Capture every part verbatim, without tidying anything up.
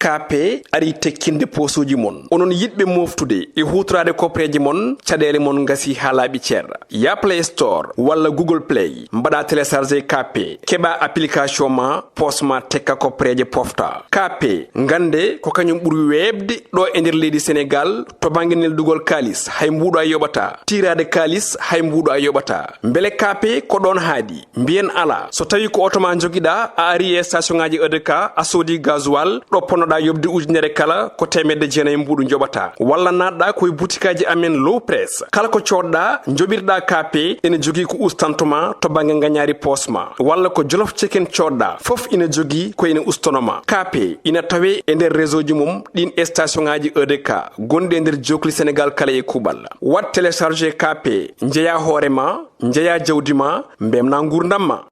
K P ari tekkinde poosuuji mon. Onon yiɗɓe mooftude e huutoraade koppereeje mon, caɗeele mon ngasi haa laaɓi cer. Ya Play Store walla Google Play, mbaɗa télécharger K P, keɓa application ma, poos ma tekka koppereeje pofta. K P, ngannde ko kañum ɓuri weeɓde ɗo e nder leydi Senegaal to bannge neldugol kaalis, hay mbuuɗo a yoɓata. Tiiraade kaalis, hay mbuuɗo a yoɓata. Mbele K P ko ɗoon haaɗi? Mbiyen alaa. So tawii ko oto ma njogiɗaa, a ari e station ŋaaji E D K, a soodi gasoil, ɗo ponnoɗaa yoɓde ujunere kala, ko teemedde jeenayi mbuuɗu njoɓataa. Walla naatɗaa ko e butikaaji amen Low Press. Kala ko coodɗaa, njoɓirɗaa K P, ene jogii ko ustanto ma to bannge ngañaari poos ma. Walla ko Jolof Chicken coodɗaa, fof ina jogii ko ene ustono ma. K P ina tawee e nder réseau ji mum ɗiin e station ŋaaji E D K gonɗi e nder jookli Senegaal kala e kuuɓal. Waɗ télécharger K P, njeyaa hoore ma, njeyaa jawdi ma, mbemnaa nguurndam ma.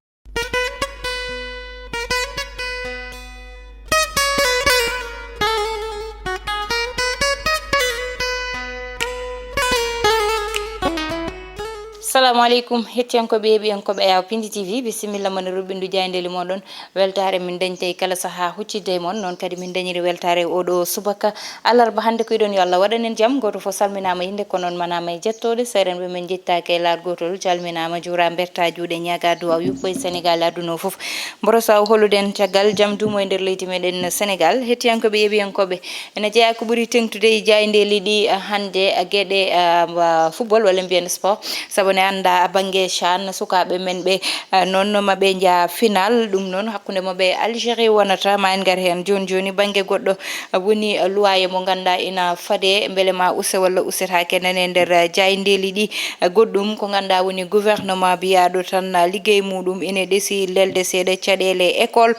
Salamu aleykum, hettiyankooɓe, heɓiyankooɓe Ayaw Pindi T V, bisimilla mon e ruɓɓindu jaayndeeli mon ɗon. Weltaare min dañta e kala sahaa huccidde e mon, noon kadi min dañiri weltaare e oɗo subaka alarba hannde. Ko iɗon yo Allah waɗan en jam, gooto fof salminaama innde, ko noon manaama e jettooɗe, seerenɓe men njettaaki e laar gootol, calminaama, juuraa, mbertaa juuɗe, ñaagaa duwaaw, yuppo e Senegaal e aduna o fof. Mboro saw holuɗen caggal jam duumo e nder leydi meɗen Senegaal. Hettiyankooɓe, yeɓiyankooɓe, ene jeyaa ko ɓuri teŋtude e jaayndeeli ɗi, ah, hannde, ah, geɗe, ah, wa-, football walla mbiyen sport. Sabu ne annda, ah, bannge chan sukaaɓe men ɓe, ah, noon no maɓe njaa final. Ɗum noon hakkunde maɓe e Algérie wonata. Ma en ngar heen jooni jooni. Bannge goɗɗo, ah, woni, ah, luwaaye mo ngannduɗaa ina fade mbele ma usse walla ussetaake nane nder, ah, jaayndeeli ɗi. Ah, goɗɗum ko ngannduɗaa woni gouvernement biyaaɗo tan, ah, liggey muɗum ene ɗesi lelde seeɗa caɗeele école.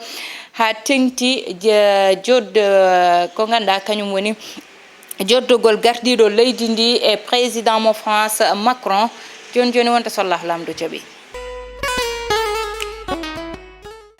Haa teŋti je-, jod-, ko ngannduɗaa kañum woni joddogol gardiiɗo leydi ndi e président mo France Macron. Jooni jooni wonta so Allah laamɗo jaɓi.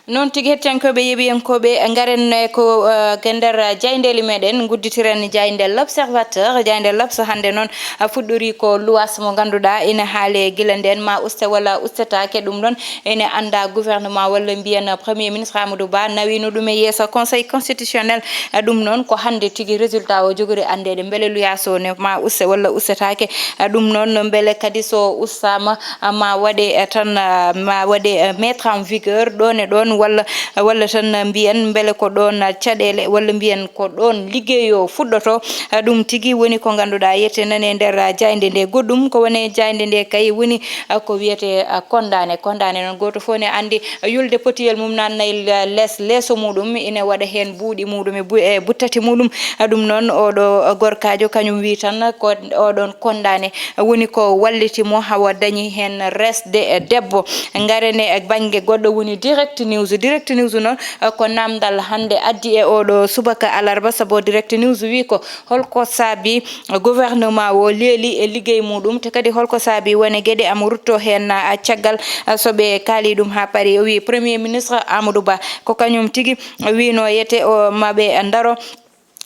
Noon tigi, hettiyankooɓe, yeɓiyankooɓe, ngaren e ko, eh, e nder jaayndeeli meɗen, ngudditiren jaaynde L'Observateur. Jaaynde L'Obs hannde noon, eh, fuɗɗori ko luwaas mo ngannduɗaa ina haale gila ndeen ma uste walla ustetaake. Ɗum ɗoon ene annda gouvernement walla mbiyen Premier ministre Amadou Ba nawino ɗum e yeeso Conseil constitutionnel. Eh, ɗum noon ko hannde tigi résultat o jogori anndeede mbele luyaas o ne ma uste walla ustetaake. Eh, ɗum noon mbele kadi so ustaama, ah, ma waɗe, eh, tan, ah, ma waɗe, eh, mettre en vigueur ɗoon e ɗoon walla, walla tan, ah, mbiyen mbele ko ɗoon, ah, caɗeele walla mbiyen ko ɗoon liggey o fuɗɗoto. Ah, ɗum tigi woni ko ngannduɗaa yette nane e nder, ah, jaaynde nde. Goɗɗum ko woni e jaaynde nde kay woni, ah, ko wiyetee, ah, kondaane. Kondaane noon gooto fof ne anndi, ah, yulde potiyel mum naatna e le-, les, leeso muɗum ine waɗa heen buuɗi muɗum e bu-, e buttati muɗum. Ah, ɗum noon oɗo gorkaajo kañum wi tan ko oɗon kondaane woni ko walliti mo hawa dañi heen resde e debbo. Ngaren e bannge goɗɗo woni Direct News. Direct News noon, eh, ko naamndal hannde addi e oɗo subaka alarba, sabu Direct News wi ko holko saabi gouvernement o leeli e liggey muɗum, te kadi holko saabi wone geɗe am rutto heen na caggal, eh, so ɓe kaali ɗum haa paari. O wi Premier ministre Amadou Ba ko kañum tigi wino yete o maɓe ndaro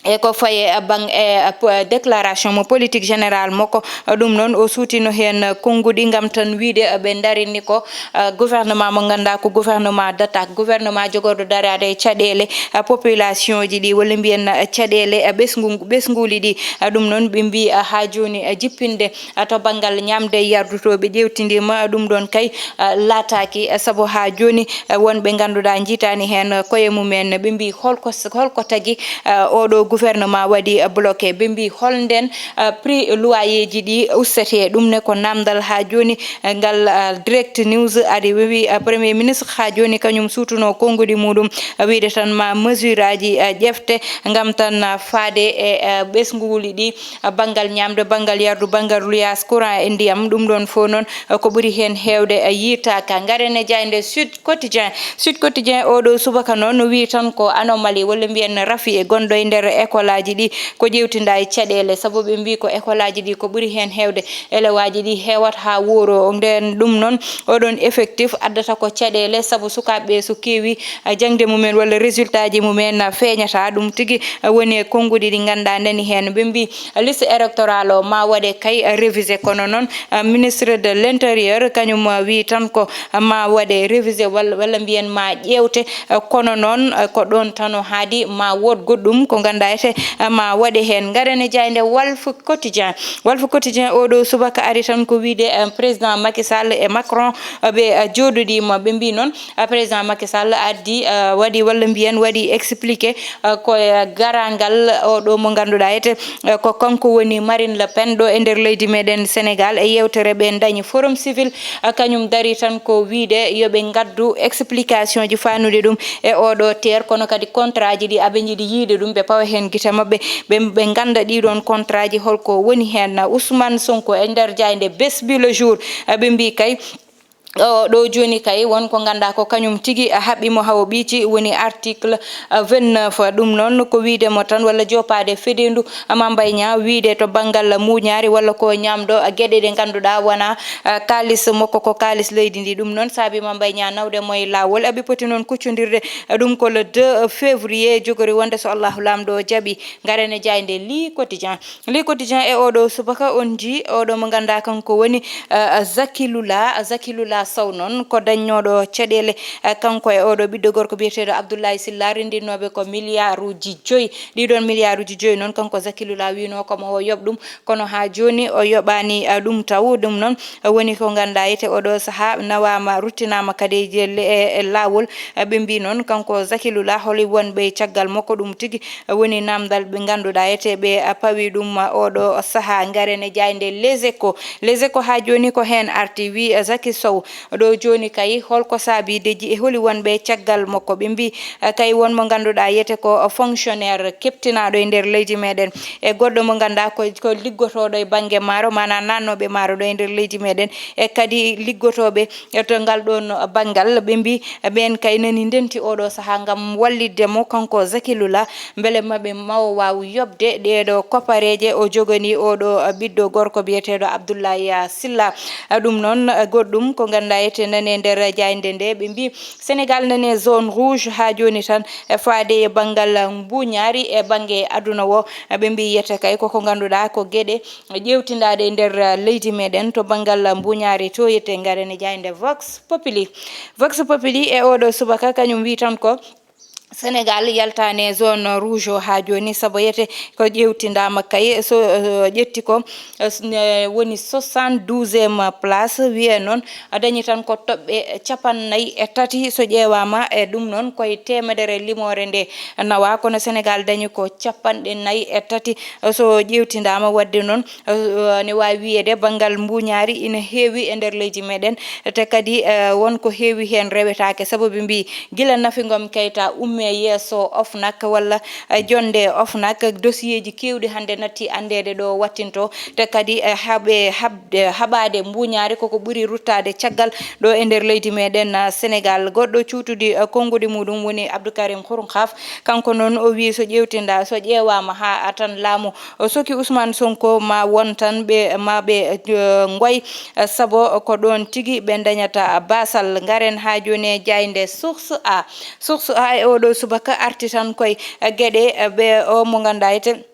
e ko faye, eh, bang-, eh, eh, po-, eh, déclaration mo politique générale makko. Eh, ɗum noon o suutino heen, eh, konnguɗi ngam tan wiyde, eh, ɓe ndarini ko, eh, gouvernement mo ngannduɗaa ko gouvernement d'attaque, gouvernement jogorɗo daraade e caɗeele, eh, population ji ɗi, walla mbiyen, eh, caɗeele, eh, ɓesngu-, ɓesnguuli ɗi. Eh, ɗum noon ɓe mbii, eh, haa jooni, eh, jippinde ah, to banngal ñaamde e yardu to ɓe ƴeewtindiima, ah, ɗum ɗoon kay, ah, laataaki, ah, sabu haa jooni, ah, won ɓe ngannduɗaa njiitaani heen, ah, koye mumen. Ɓe mbii holko s-, holko tagi, ah, oɗo gouvernement waɗi, ah, bloqué. Ɓe mbii hol ndeen, ah, prix loyeeji ɗi ustetee. Ɗum ne ko naamndal haa jooni, ah, ngal, ah, Direct News ari. Ɓe mbii, ah, Premier ministre haa jooni kañum suutuno konnguɗi muɗum, ah, wiyde tan ma mesure aji, ah, ƴefte ngam tan, ah, faade e, ah, ɓesnguuli ɗi. Banngal ñaamde, banngal yardu, banngal luyaas, courant e ndiyam, ɗum ɗoon fof noon ko ɓuri heen heewde yiitaaka. Ngaren e jaaynde Sud Quotidien. Sud Quotidien oɗo subaka noon no wiyi tan ko anomalie walla mbiyen rafi e gonɗo e nder école aji ɗi ko ƴeewtinda e caɗeele, sabu ɓe mbii ko école aji ɗi ko ɓuri heen heewde elewaaji ɗi heewat haa wuuro. Nden ɗum noon, oɗon effectif addata ko caɗeele, sabu sukaaɓe ɓe so keewi, a, jaŋde mumen walla résultat ji mumen, a, feeñata. Ɗum tigi, a, woni e konnguɗi ɗi ngannduɗaa nani heen. Ɓe mbii, a, liste électorale o ma waɗe kay, a, révisé, kono noon, a, ministre de l'intérieur kañum, a, wii tan ko, a, ma waɗe révisé walla, walla mbiyen ma ƴeewte, a, kono noon, a, ko ɗoon tan o haadi, ma wood goɗɗum ko ngannduɗaa ete, a, ma waɗe heen. Ngaren e jaaynde Walf Quotidien. Walf Quotidien oɗo subaka ari tan ko wiide, eh, président Macky Sall e Macron, eh, ɓe, eh, jooɗodiima. Ɓe mbii noon, eh, président Macky Sall addi, eh, waɗi walla mbiyen waɗi expliqué, eh, ko e garangal oɗo mo ngannduɗaa ete, eh, ko kanko woni Marine Le Pen ɗo e nder leydi meɗen Sénégal. E yewtere ɓe dañi Forum Civil, eh, kañum dari tan ko wiide yo ɓe ngaddu explication ji fanude ɗum e oɗo teer, kono kadi contrat ji ɗi aɓe njiɗi yiide ɗum, ɓe pawa heen gite maɓɓe, ɓe, ɓe ngannda ɗiɗon contrat ji holko woni heen. Ousmane Sonko e nder jaaynde Bés Bi Le Jour, ɓe mbii kay, o, ɗo jooni kay won ko ngannda ko kañum tigi a haɓɓi mo hawo ɓiici, woni article vingt-neuf. Ɗum noon ko wiide mo tan walla joppaade fedeendu Mame Mbaye Niang wiide to banngal muuñaari walla ko ñaamɗo geɗe ɗe ngannduɗaa wona, a, kaalis makko ko kaalis leydi ndi. Ɗum noon saabi Mame Mbaye Niang nawde mo e laawol. Aɓe poti noon kuccondirde, a, ɗum ko le deux février jogori wonde so Allahu Laamɗo jaɓi. Ngaren e jaaynde Le Quotidien. Le Quotidien e oɗo subaka on njii oɗo mo ngannduɗaa kanko woni, a, a, Zaki Lula. Zaki Lula Sow noon ko dañnooɗo caɗeele, a, kanko e oɗo ɓiɗɗo gorko biyeteeɗo Abdoulaye Sylla, renndinooɓe ko milliard uji joyi. Ɗiɗon milliard uji joyi noon kanko Zaki Lula wiino ko mo o yoɓ ɗum, kono haa jooni o yoɓaani, a, ɗum taw. Ɗum noon, a, woni ko ngannduɗaa ete oɗo sahaa nawaama, ruttinaama kadi e, e, e laawol. A, ɓe mbii noon kanko Zaki Lula holi wonɓe caggal makko, ɗum tigi, a, woni naamndal ɓe ngannduɗaa ete ɓe, a, pawi ɗum, a, oɗo sahaa. Ngaren e jaaynde Les Échos. Les Échos haa jooni ko heen arti, wii, a, Zaki Sow ɗo jooni kay holko saabi deji e holi wonɓe caggal makko. Ɓe mbii, a, kay won mo ngannduɗaa yete ko fonctionnaire keɓtinaaɗo e nder leydi meɗen, e goɗɗo mo ngannduɗaa ko, ko liggotooɗo e bannge maaro, maanaam naatnooɓe maaro ɗo e nder leydi meɗen, e kadi liggotooɓe e to ngal ɗoon banngal. Ɓe mbii ɓeen kay nani ndenti oɗo sahaa ngam wallitde mo kanko Zaki Lula, mbele maɓe ma o waaw yoɓde ɗeeɗo koppareeje o joganii oɗo ɓiɗɗo gorko biyeteeɗo Abdoulaye Sylla. Ɗum noon, goɗɗum ko ngannduɗaa ete nani e nder jaaynde nde, ɓe mbii Sénégal nani e zone rouge haa jooni tan, e faade e banngal mbuuñaari e bannge aduna o. Ɓe mbii yete kay koko ngannduɗaa ko geɗe ƴeewtindaaɗe e nder, uh, leydi meɗen to banngal, uh, mbuuñaari to yette. Ngaren e jaaynde Vox Populi. Vox Populi e oɗo subaka kañum wii tan ko Sénégal yaltaani e zone rouge o haa jooni, sabu yete ko ƴeewtindaama kay so, uh, ƴetti ko, uh, s-, ne woni soixante-douzième place. Wiyee noon a dañi tan ko toɓɓe capannayyi e tati so ƴeewaama, e ɗum noon koye teemedere limoore nde nawa, kono Sénégal dañi ko capanɗe nayi e tati so ƴeewtindaama. Waɗde noon, eh, ne waawi wiyeede banngal mbuuñaari ina heewi e nder leydi meɗen, te kadi, eh, won ko heewi heen rewetaake, sabu ɓe mbii gila Nafi Ngom Keita ummee yeeso OFNAC walla, eh, jonnde OFNAC, dosiyeeji keewɗi hannde natti anndeede ɗo wattinto, te kadi, eh, haɓe haɓ-, eh, haɓaade mbuuñaari koko ɓuri ruttaade caggal ɗo e nder leydi meɗen, ah, Sénégal. Goɗɗo cuutudi, eh, konnguɗi muɗum woni Abdou Karim Xrum Xax. Kanko noon o wii so ƴeewtinda, so ƴeewaama haa a tan laamu o soki Ousmane Sonko ma won tan ɓe, ma ɓe, eh, ngoy, eh, sabu ko ɗoon tigi ɓe dañata baasal. Ngaren haa jooni e jaaynde Source A. Source A e oɗo subaka arti tan koye, eh, geɗe, eh, ɓe o mo ngannduɗaa ete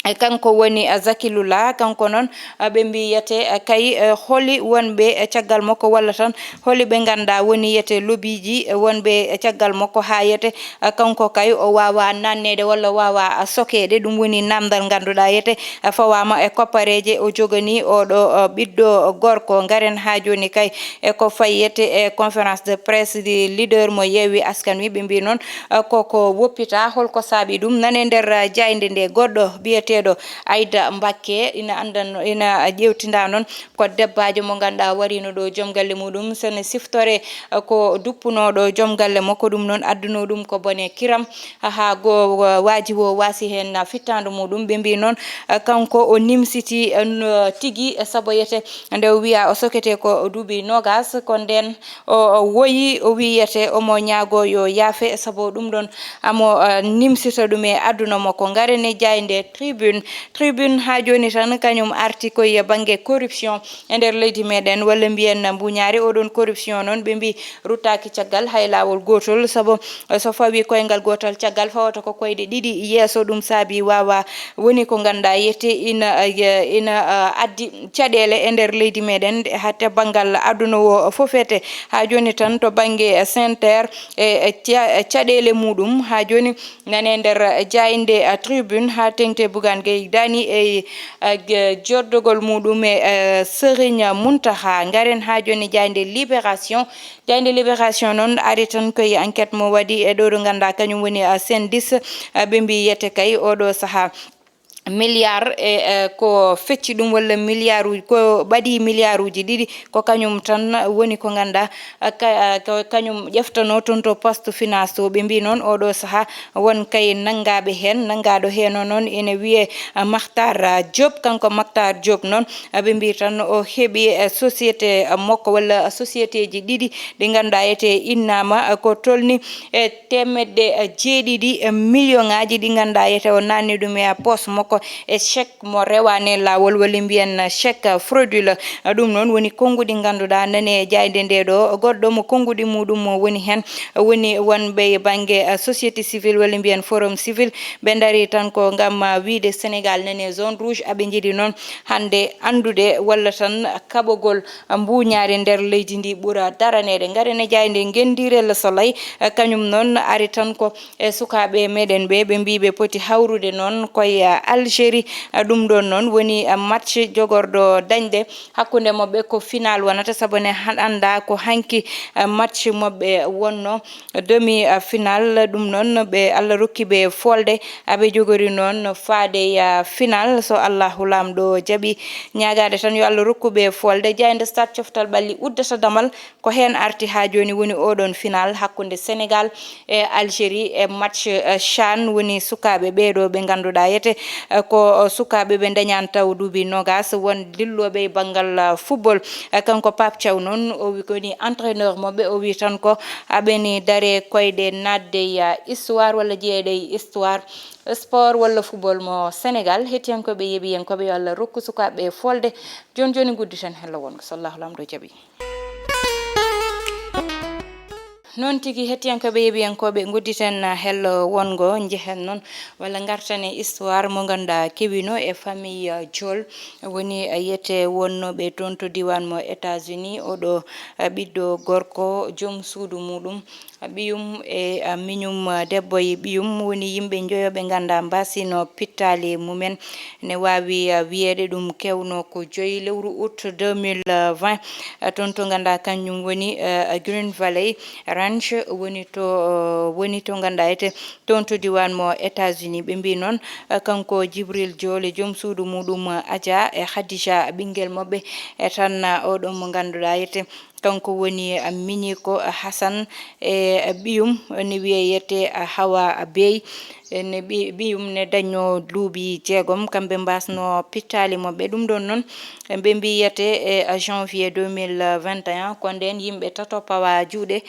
e kanko woni, eh, Zaki Lula. Kanko noon, eh, ɓe mbii yete, eh, kay, eh, holi wonɓe, eh, caggal makko walla tan holi ɓe ngannduɗaa woni yete lobiiji, eh, wonɓe, eh, caggal makko haa yete, eh, kanko kay o waawaa naatneede walla o waawaa, eh, sokeede. Ɗum woni naamndal ngannduɗaa yete, eh, fawaama e koppareeje o joganii oɗo, eh, ɓiɗɗo gorko. Ngaren haa jooni kay e ko fayi yete e conférence de presse di leader mo Yewwi Askan Wi. Ɓe mbii noon, eh, koko woppita. Holko saabi ɗum? Nane nder, eh, jaaynde nde goɗɗo biyete Teeɗo Ayda Mbakke ina anndan, ina ƴeewtinda noon ko debbaajo mo ngannduɗaa wariino ɗo joom galle muɗum, sene siftore, eh, ko duppunooɗo joom galle mo, ko ɗum noon addunoo ɗum ko bone kiram, haa go waaji wo waasi heen fittaandu muɗum. Ɓe mbii noon, eh, kanko o nimsiti, eh, no tigi, eh, sabu yete nde o wiya o sokete ko duuɓi noogas, ko ndeen o, o woyi, o wiyete omo ñaago yo yaafe, sabu ɗum ɗoon amo, eh, nimsita ɗum e aduna makko. Ngaren e jaaynde Tribune. Tribune haa jooni tan kañum arti koye bannge corruption e nder leydi meɗen, walla mbiyen mbuñaari. Oɗon corruption noon ɓe mbii ruttaaki caggal hay laawol gootol, sabu, eh, so fawii koyngal gootal caggal fawata ko koyɗe ɗiɗi yeeso. Ɗum saabi waawa woni ko ngannduɗaa yette ina, eh, ina, eh, addi caɗeele e nder leydi meɗen, hatte banngal aduna o fof ete. Haa jooni tan to bannge, eh, Sen'Ter e, e ca-, e caɗeele muɗum, haa jooni nane nder jaaynde, eh, Tribune, haa teŋti Bougane Gueye Dany e, eh, ge-, joddogol muɗum e, eh, Serigne Mountakha. Ngaren haa jooni jaaynde Libération. Jaaynde Libération noon ari tan koye enquête mo waɗi e ɗo ɗo ngannduɗaa kañum woni, eh, Sendis, eh, ɓe mbii yette kay oɗo sahaa milliard e, eh, ko fecci ɗum, walla milliard uji, ko ɓadii milliard uji ɗiɗi, ko kañum tan woni ko ngannduɗaa, eh, ka-, eh, ko kañum ƴeftanoo toon to poste finance to. Ɓe mbii noon oɗo sahaa won kay nanngaaɓe heen, nanngaaɗo heen o noon ene wiyee, eh, Makhtar, eh, Diop. Kanko Makhtar Diop noon, eh, ɓe mbii tan o heɓi, eh, société, eh, makko walla société ji ɗiɗi ɗi ngannduɗaa ete innaama, eh, ko tolni e teemedde jeeɗiɗi million ŋaaji ɗi ngannduɗaa yete o naatni ɗum e poos makko e chèque mo rewaani laawol, walla mbiyen chèque frauduleux. Ɗum noon woni konnguɗi ngannduɗaa nani e jaaynde nde ɗo. Goɗɗo mo konnguɗi muɗum mo woni heen woni wonɓe e bannge, eh, société civile, walla mbiyen forum civil. Ɓe ndarii tan ko ngam, eh, wiyde Sénégal nani e zone rouge. Aɓe njiɗi noon hannde anndude walla tan kaɓogol mbuuñaari nder leydi ndi ɓura daraneede. Ngaren e jaaynde Ngenndiire Le Soleil, eh, kañum noon ari tan ko e sukaaɓe meɗen ɓe, ɓe mbii ɓe poti hawrude noon koye, eh, Algérie. Eh, ɗum ɗoon noon woni, eh, match jogorɗo dañde hakkunde maɓɓe ko final wonata, sabu ne han-, anndaa ko hanki, eh, match maɓɓe wonno demi, eh, final. Ɗum noon ɓe Allah rokki ɓe folde, aɓe jogori noon faade, eh, final. So Allahu Laamɗo jaɓi, ñaagaade tan yo Allah rokku ɓe folde. Jaaynde Stade Coftal Ɓalli uddata damal, ko heen arti haa jooni woni oɗoon final hakkunde Sénégal e Algérie e match, eh, chan. Woni sukaaɓe ɓeeɗo ɓe ngannduɗaa yete, eh, ko sukaaɓe ɓe ndañaani taw duuɓi noogas, won lillooɓe e banngal, eh, football. Eh, kanko Pape Thiaw noon, o wi-, woni entraîneur maɓɓe, o wii tan ko aɓeni dare koyɗe naatde e, eh, histoire walla jeyeɗe e histoire sport walla football mo Sénégal. Hettiyankooɓe, yeeɓiyankooɓe, yo Allah rokku sukaaɓe folde. Jooni jooni ngudditen hello wongo, so Allahu Laamɗo jaɓi. Noon tigi, hettiyankooɓe, yeeɓiyankooɓe, ngudditen hello wongo, njehen noon walla ngarten e histoire mo ngannduɗaa kewino e famille Diol, woni yete wonnooɓe toon to diiwaan mo États-Unis. Oɗo, eh, ɓiɗɗo gorko, joom suudu muɗum, ɓiyum e, ah, miñum, ah, debbo e ɓiyum woni yimɓe njoyo ɓe ngannduɗaa mbaasino pittaali mumen. Ne waawi, ah, wiyeede ɗum kewno ko joyi lewru août deux mille vingt, ah, toon to ngannduɗaa kañum woni, ah, Green Valley Ranch woni to, ah, woni to ngannduɗaa ete toon to diiwaan mo États-Unis. Ɓe mbii noon, ah, kanko Jibril Joole, joom suudu muɗum, ah, Adja e Khadija ɓinngel maɓɓe, e tan, ah, oɗo mo ngannduɗaa ete kanko woni, ah, miñiiko, ah, Hasan, e, ah, ɓiyum, ne wiyeyete, ah, Hawa, ah, Bey. E, ne ɓi-, ɓiyum ne dañoo duuɓi jeegom, kamɓe mbaasno pittaali maɓɓe. Ɗum ɗoon noon, e, ɓe mbiyete e, ah, janvier deux mille vingt et un, ko ndeen yimɓe tato pawa juuɗe,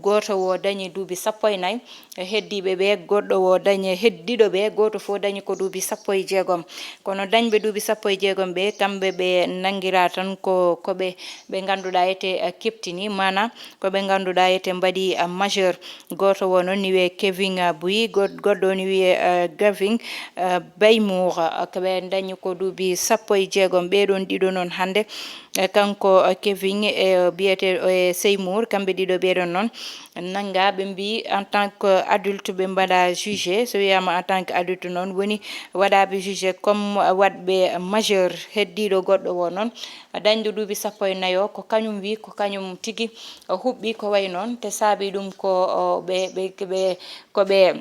gooto o dañi duuɓi sappo e nayi, e, heddiiɓe ɓe, goɗɗo o dañi, heddiiɗo ɓe, gooto fof dañi ko duuɓi sappo e jeegom. Kono dañɓe duuɓi sappo e jeegom ɓe, kamɓe ɓe nanngiraa tan ko, ko ɓe, ɓe ngannduɗaa ete, eh, keɓtini, maanaa ko ɓe ngannduɗaa ete mbaɗi, eh, majeur. Gooto o noon ni wiyee Kevin, eh, Bui, god-, goɗɗo o ni wiyee, eh, Gavin, eh, Baymour, eh, ko ɓe dañi ko duuɓi sappo e jeegom. Ɓee ɗoon ɗiɗo noon hannde, eh, kanko, eh, Kevin e, eh, biyetee, eh, Seymour, kamɓe ɗiɗo ɓee ɗoon noon, nanngaa, ɓe mbii en tant que adulte ɓe mbaɗa jugé. So wiyaama en tant que adulte noon, woni waɗaaɓe jugé comme waɗɓe majeur. Heddiiɗo goɗɗo o noon, dañɗo duuɓi sappo e nayo, ko kañum wii ko kañum tigi huɓɓi ko wayi noon, te saabi ɗum ko, o, ɓe, ɓe, ɓe, ko ɓe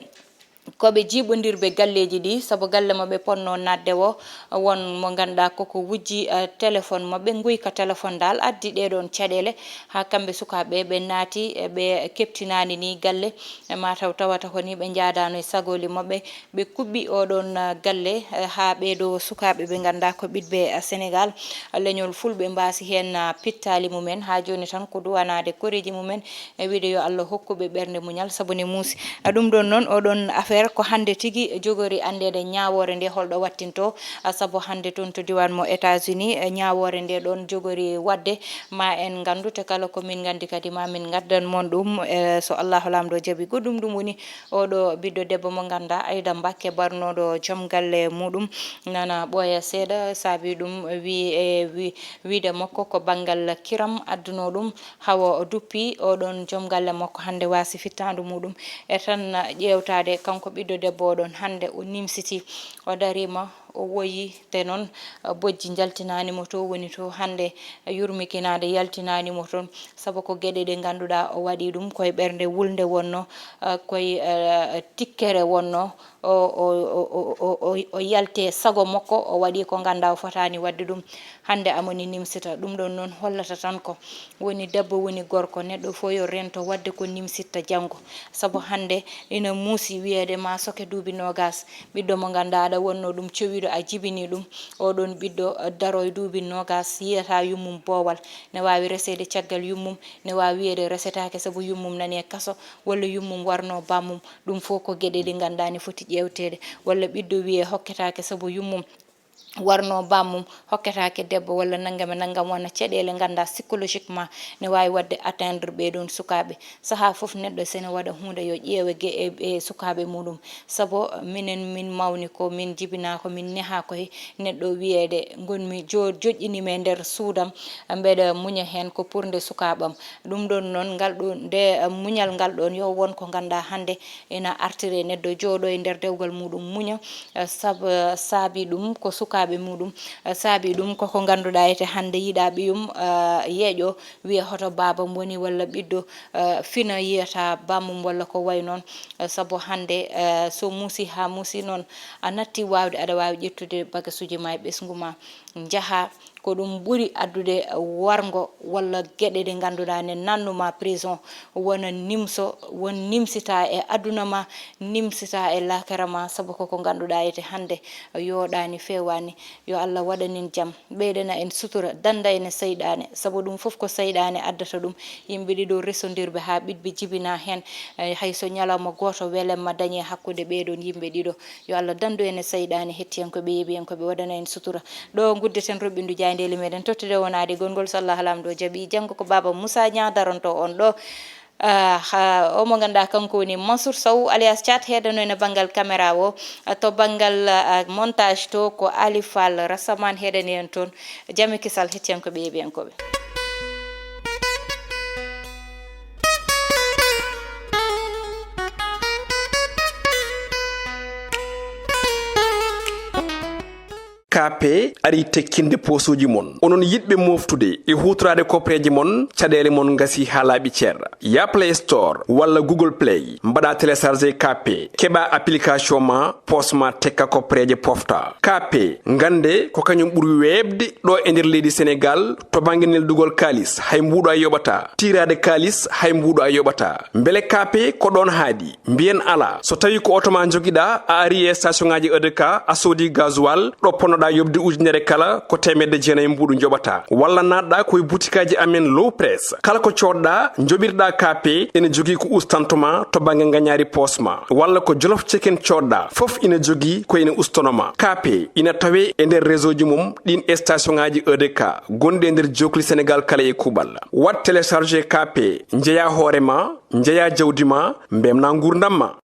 ko ɓe jiiɓondirɓe galleeji ɗi, sabu galle mo ɓe ponno naatde o, won mo ngannduɗaa koko wujji, eh, téléphone maɓɓe, nguyka téléphone dal addi ɗee ɗoon caɗeele, haa kamɓe sukaaɓe ɓe naati, eh, ɓe keɓtinaani ni galle, eh, mataw tawata ko ni ɓe njaadaano e sagooli maɓɓe, ɓe kuɓɓi oo ɗoon, eh, galle, eh, haa ɓee ɗoo sukaaɓe ɓe ngannduɗaa ko ɓiɓɓe, eh, Senegaal, eh, leñol Fulɓe mbaasi heen, eh, pittaali mumen, haa jooni tan ko duwanaade koreeji mumen, e wiide yo Allah hokku ɓe ɓernde muñal, sabu ne muusi. A, ɗum ɗoon noon, oo ɗoon affaire ko hannde tigi jogori anndeede ñaawoore nde holɗo wattintoo, a, sabu hannde toon to diiwaan mo États-Unis, e, ñaawoore nde ɗoon jogori waɗde, ma en nganndu te kala ko min nganndi kadi ma min ngaddan mon ɗum, e, so Allahu Laamɗo jaɓi. Ko ɗum ɗum woni oo ɗoo ɓiɗɗo debbo mo ngannduɗaa Ayda Mbakke barnooɗo joom galle muɗum nana ɓooya seeɗa, saabi ɗum wi-, e, wi-, wiide makko ko banngal kiram adduno ɗum. Hawa o duppi oo ɗoon joom galle makko hannde waasi fittaandu muɗum. E tan ƴeewtaade kanko ɓiɗɗo debbo oo ɗoon hannde o nimsiti, o dariima, o woyi, te noon, eh, bojji njaltinaani mo to woni to hannde, eh, yurmikinaade yaltinaani mo toon, sabu ko geɗe ɗe ngannduɗaa o waɗi ɗum koye ɓernde wulnde wonno, eh, koye, eh, tikkere wonno, o, o, o, o, o, o, o yalte sago makko, o waɗi ko ngannduɗaa o fotaani waɗde ɗum. Hannde amoni nimsita. Ɗum ɗoon noon hollata tan ko woni debbo, woni gorko, neɗɗo fof yo rento waɗde ko nimsitta janngo. Sabu hannde ina muusi wiyeede ma soke duuɓi noogaas, ɓiɗɗo mo ngannduɗaa aɗa wonno ɗum cowiiɗo, a jibini ɗum. Oo ɗoon ɓiɗɗo, eh, daro e duuɓi noogaas, yiyata yummum boowal, ne waawi reseede caggal yummum, ne waawi wiyeede resetaake sabu yummum nani e kaso, walla yummum warno bammum. Ɗum fof ko geɗe ɗe ngannduɗaa ne foti ƴeewteede. Walla ɓiɗɗo wiyee hokketaake sabu yummum warno bammum, hokketaake debbo walla nanngam e nanngam, wona caɗeele ngannduɗaa psychologiquement ne waawi waɗde atteindre ɓee ɗoon sukaaɓe. Sahaa fof neɗɗo so ene waɗa huunde yo ƴeewe ge-, e, e sukaaɓe muɗum. Sabu minen min mawni ko, min jibinaa ko, min nehaa ko he neɗɗo wiyeede ngonmi jo-, joƴƴiniima e nder suudam, mbeɗa muña heen ko pour nde sukaaɓam. Ɗum ɗoon noon, ngal ɗo, nde, eh, muñal ngal ɗoon yo won ko ngannduɗaa hannde ina artire neɗɗo jooɗo e nder dewgal muɗum muña, eh, sab-, eh, saabi ɗum ko sukaaɓe muɗum, eh, saabi ɗum koko ngannduɗaa ete hannde yiɗa ɓiyum, eh, yeeƴo wiya hoto baabam woni walla ɓiɗɗo, eh, fina yiyata bammum walla ko way noon, eh, sabu hannde, eh, so muusi haa muusi noon a natti waawde aɗa waawi ƴettude bagasuuji ma e ɓesngu ma njaha. Ko ɗum ɓuri addude warngo walla geɗe ɗe ngannduɗaa ne nannuma prison, wona nimso, won nimsita e aduna ma, nimsita e laakara ma, sabu koko ngannduɗaa ete hannde yooɗaani, feewaani. Yo Allah waɗan en jam, ɓeydana en sutura, dannda en e seyɗaane, sabu ɗum fof ko seyɗaane addata ɗum. Yimɓe ɗiɗo resondirɓe haa ɓiɗɓe jibina heen, eh, hay so ñalawma gooto welemma dañi e hakkunde ɓee ɗoon yimɓe ɗiɗo. Yo Allah danndu en e seyɗaane, hettiyankooɓe, yeeɓiyankooɓe, waɗana en sutura. Ɗo nguddeten roɓɓindu jaayndeeli meɗen, tottude wonaade gonngol, so Allah Laamɗo jaɓi. Janngo ko Baaba Moussa Niang daronto on ɗo. Ah, ha, o mo ngannduɗaa kanko woni Mansour Sow alias Thiat, heedano en e banngal caméra o. Ah, to banngal, ah, montage to ko Ali Fall Rassaman heedani en toon. Jam e kisal hettiyankooɓe, yeeɓiyankooɓe. K P ari tekkinde poosuuji mon. Onon yiɗɓe mooftude e huutoraade kopreeje mon, caɗeele mon ngasi haa laaɓi cer. Yaa Play Store walla Google Play, mbaɗa télécharger K P, keɓa application ma, poos ma tekka kopreeje pofta. K P, ngannde ko kañum ɓuri weeɓde ɗo e nder leydi Senegaal to bannge neldugol kaalis, hay mbuuɗo a yoɓataa. Tiiraade kaalis, hay mbuuɗo a yoɓataa. Mbele K P ko ɗoon haaɗi? Mbiyen alaa. So tawii ko oto ma njogiɗaa, a arii e station ŋaaji E D K, a soodii gasoil, ɗo ponnoɗaa yoɓde ujunere kala, ko teemedde jeenayi mbuuɗu njoɓataa. Walla naatɗaa ko e butikaaji amen Low Press. Kala ko coodɗaa, njoɓirɗaa K P, ene jogii ko ustanto ma to bannge ngañaari poos ma. Walla ko Jolof Chicken coodɗaa, fof ina jogii ko ene ustono ma. K P ina tawee e nder réseau ji mum ɗiin station ŋaaji E D K gonɗi e nder jookli Senegaal kala e kuuɓal. Waɗ télécharger K P, njeyaa hoore ma, njeyaa jawdi ma, mbeltinaa nguurndam ma.